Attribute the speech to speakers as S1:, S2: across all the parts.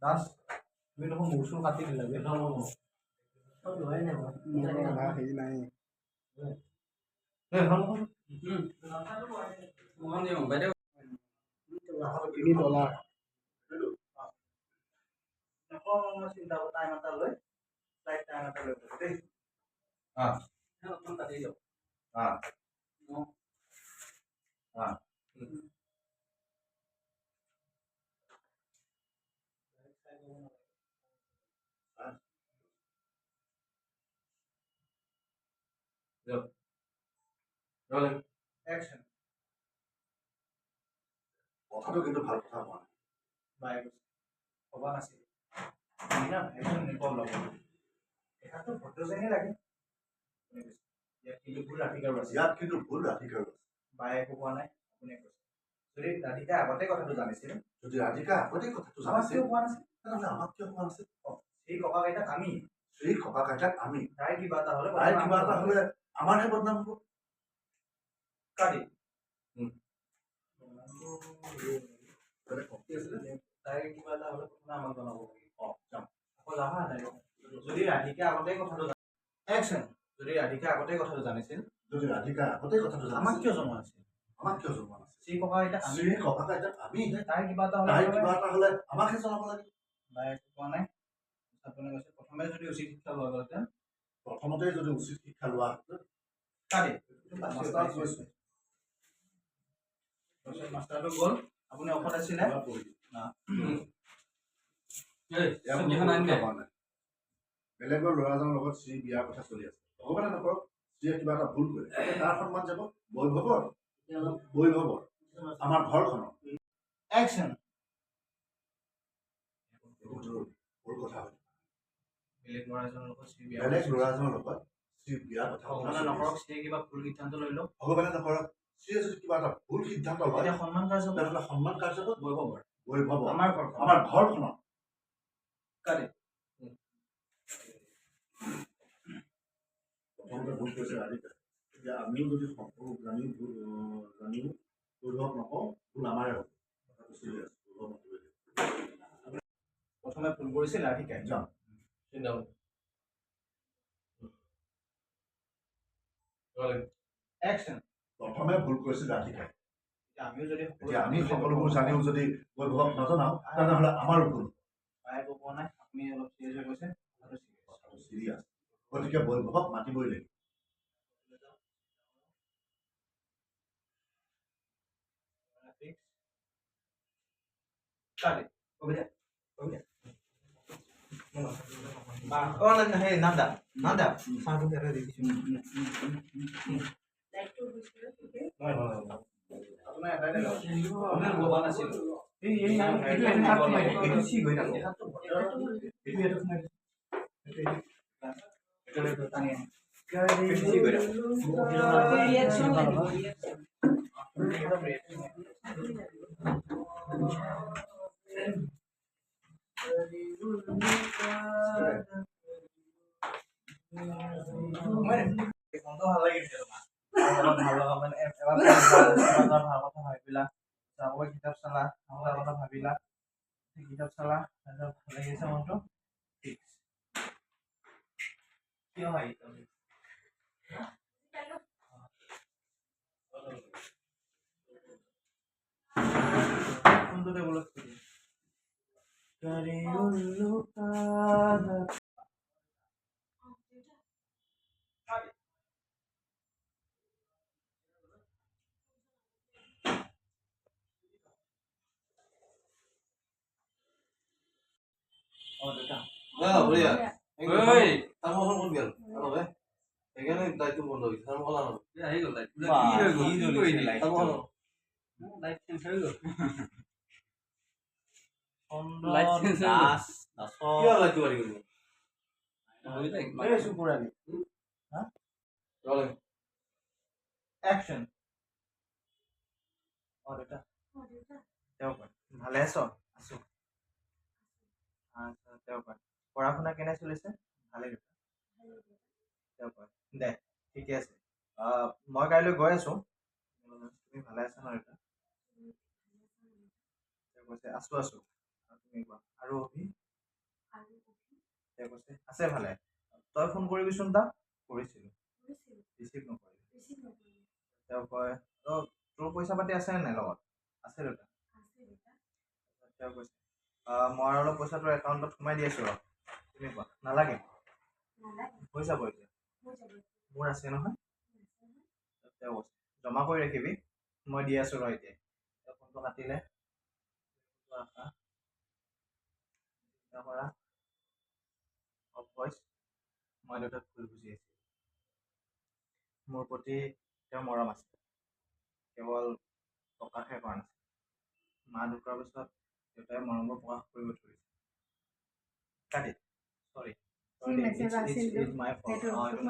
S1: দাস তুমি দেখোন মূৰ চুৰ কাটি দিলা। চিন্তা টাইম এটা লৈ টাইম এটা লৈ দেই।
S2: কথাটো কিন্তু ভাল কথা কোৱা নাই।
S1: ভবা নাছিল দেখাটো ভদ্ৰজনে লাগে। ইয়াত কিন্তু ভুল ৰাধিকাৰো আছে।
S2: ইয়াত কিন্তু ভুল ৰাধিকাৰো আছে।
S1: বায়ে একো কোৱা নাই, আপুনি কৈছে। যদি ৰাধিকাই আগতে কথাটো জানিছিল,
S2: যদি ৰাধিকা আগতে কথাটো জানিছিল,
S1: কিয় কোৱা নাছিল?
S2: তেনেহ'লে আমাক কিয় কোৱা নাছিল?
S1: সেই ককা আইতাক আমি,
S2: সেই ককা আইতাক আমি,
S1: তাইৰ কিবা এটা হ'লে,
S2: তাইৰ কিবা এটা হ'লে আমাৰহে বদনাম হ'ব।
S1: কাটি তাইৰ কিবা এটা হ'লে প্ৰথমে আমাক জনাব লাগে। যাম আকৌ যাবা নাই। যদি ৰাধিকা আগতে কথাটো একচন, যদি ৰাধিকা আগতে কথাটো জানিছিল,
S2: যদি ৰাধিকা আগতে কথাটো জানিছিল,
S1: আমাক কিয় জনোৱা নাছিল?
S2: আমাক কিয় জনোৱা নাছিল?
S1: শ্ৰী ককা আইতাক আমি,
S2: শ্ৰী ককা আইতাক আমি,
S1: তাইৰ কিবা এটা হ'লে,
S2: তাইৰ কিবা এটা হ'লে আমাকহে জনাব লাগে।
S1: বাই একো কোৱা নাই। আপুনি কৈছে প্ৰথমে যদি উচিত শিক্ষা লোৱা গ'লহেঁতেন,
S2: প্ৰথমতে যদি উচিত শিক্ষা লোৱা
S1: কাটি মাষ্টাৰটো গ'ল। আপুনি অফত আছিলে।
S2: বেলেগৰ ল'ৰাজনৰ লগত শ্ৰী বিয়াৰ কথা চলি আছে। ভগৱানে নকৰক শ্ৰীয়ে কিবা এটা ভুল কৰিলে তাৰ সন্মান যাব বৈভৱৰ, বৈভৱৰ আমাৰ ঘৰখনৰ।
S1: একচন।
S2: ভুল কথা হয়।
S1: বেলেগ ল'ৰা এজনৰ লগত শ্ৰী বিয়া,
S2: বেলেগ ল'ৰা এজনৰ লগত শ্ৰী বিয়াৰ কথা।
S1: ভগৱানে নকৰক শ্ৰীয়ে কিবা ভুল সিদ্ধান্ত লৈ লওক।
S2: ভগৱানে নকৰক শ্ৰীয়ে যদি কিবা এটা ভুল সিদ্ধান্ত লয়,
S1: তেতিয়া সন্মান কাৰ যাব?
S2: তেনেহ'লে সন্মান কাৰ যাব?
S1: বৈভৱৰ,
S2: বৈভৱ,
S1: আমাৰ ঘৰখন,
S2: আমাৰ ঘৰখনৰ।
S1: কাটি
S2: প্ৰথমতে ভুল কৰিছে ৰাধিকা। এতিয়া আমিও যদি সকলো জানিও জানিও বৈভৱ নকওঁ, ভুল আমাৰে হ'ব। কথাটো চিৰিয়াছ, বৈভৱ মাতিবই লাগিব।
S1: প্ৰথমে ভুল কৰিছিল ৰাধিকাই।
S2: যাম।
S1: একচন।
S2: প্ৰথমে ভুল কৰিছিল ৰাধিকাই।
S1: আমিও যদি
S2: এতিয়া আমি সকলোবোৰ জানিও যদি বৈভৱক নজনাওঁ, তেনেহ'লে আমাৰো ভুল।
S1: বায়ে একো কোৱা নাই, আপুনি অলপ চিৰিয়াছ হৈ গৈছে।
S2: কথাটো চিৰিয়াছ, গতিকে বৈভৱক মাতিবই লাগিব।
S1: মনটো ভাল লাগিছে তোমাৰ ভাল লগা, মানে এবাৰ ভাল কথা ভাবিলা, আকৌ কিতাপ চালা, আকৌ তাৰ কথা ভাবিলা, কিতাপ চালা, তাৰপিছত ভাল লাগিছে মনটো। কিয় হাঁহিছা? কোনটো টেবুলত থৈ দিম? অঁ দেউতা। তেওঁ কয়, ভালে আছ? আছোঁ। আচ্ছা। তেওঁ কয়, পঢ়া শুনা কেনে চলিছে? ভালেই দেউতা। তেওঁ কয়, দে ঠিকে আছে, মই কাইলৈ গৈ আছোঁ। তুমি ভালে আছা ন দেউতা? তেওঁ কৈছে, আছোঁ আছোঁ, আৰু তুমি কোৱা। আৰু অভি? তেওঁ কৈছে, আছে ভালে। তই ফোন কৰিবিচোন তাক। কৰিছিলোঁ, ৰিচিভ নকৰিলে। তেওঁ কয়, অঁ, তোৰ পইচা পাতি আছেনে নাই লগত? আছে দেউতা। তেওঁ কৈছে, মই অলপ পইচা তোৰ একাউণ্টত সোমাই দি আছোঁ ৰ। তুমি কোৱা, নালাগে, হৈ যাব এতিয়া, মোৰ আছে নহয়। তেওঁ কৈছে, জমা কৰি ৰাখিবি, মই দি আছোঁ ৰ এতিয়া। তেওঁ ফোনটো কাটিলে। ৰাখা, চিন্তা কৰা। Of voice. মই দেউতাক ভুল বুজি আছিলোঁ। মোৰ প্ৰতি তেওঁৰ মৰম আছে, কেৱল প্ৰকাশহে কৰা নাছিল। মা ঢুকোৱাৰ পিছত দেউতাই মৰমবোৰ প্ৰকাশ কৰিব ধৰিছে। কাটি, চৰি।
S3: যি message আছিল সেইটো মই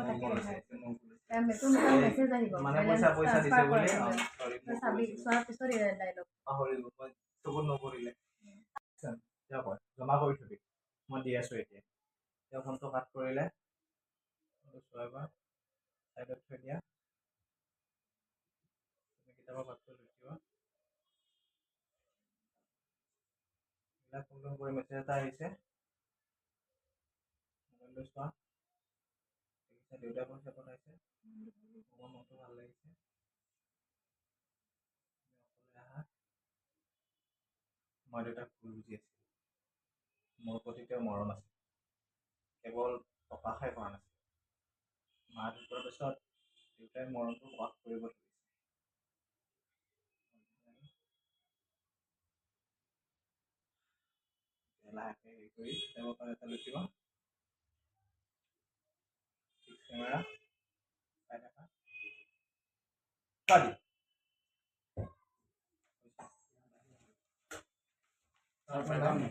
S3: তাকে মেছেজ আহিব।
S1: মানে পইচা পইচা দিছে বুলি, চৰি।
S3: চাবি, চোৱাৰ পিছত ডাইলগ।
S1: পাহৰিলো মই, চকুত নপৰিলে। তেওঁ কয়, জমা কৰি থবি, মই দি আছোঁ এতিয়া। তেওঁ ফোনটো কাট কৰিলে। ফোনটো চোৱা এবাৰ, ছাইডত থৈ দিয়া। তুমি কিতাপৰ পাতটো লুটিওৱা। এইবিলাক ফোন কৰি মেছেজ এটা আহিছে। মোবাইলটো চোৱা, দেখিছা দেউতাই পইচা পঠাইছে। মোৰ মনটো ভাল লাগিছে। তুমি অকলে আহা। মই দেউতাক ভুল বুজি আছিলোঁ। মোৰ প্ৰতি তেওঁৰ মৰম আছে, কেৱল প্ৰকাশহে কৰা নাছিল। মা ঢুকোৱাৰ পিছত দেউতাই মৰমটো প্ৰকাশ কৰিব ধৰিছে। লাহেকৈ হেৰি কৰি কিতাপৰ পাত এটা লুটিওৱা। ফিক্স কেমেৰা, চাই থাকা। কাটি। আপোনাৰ নাম?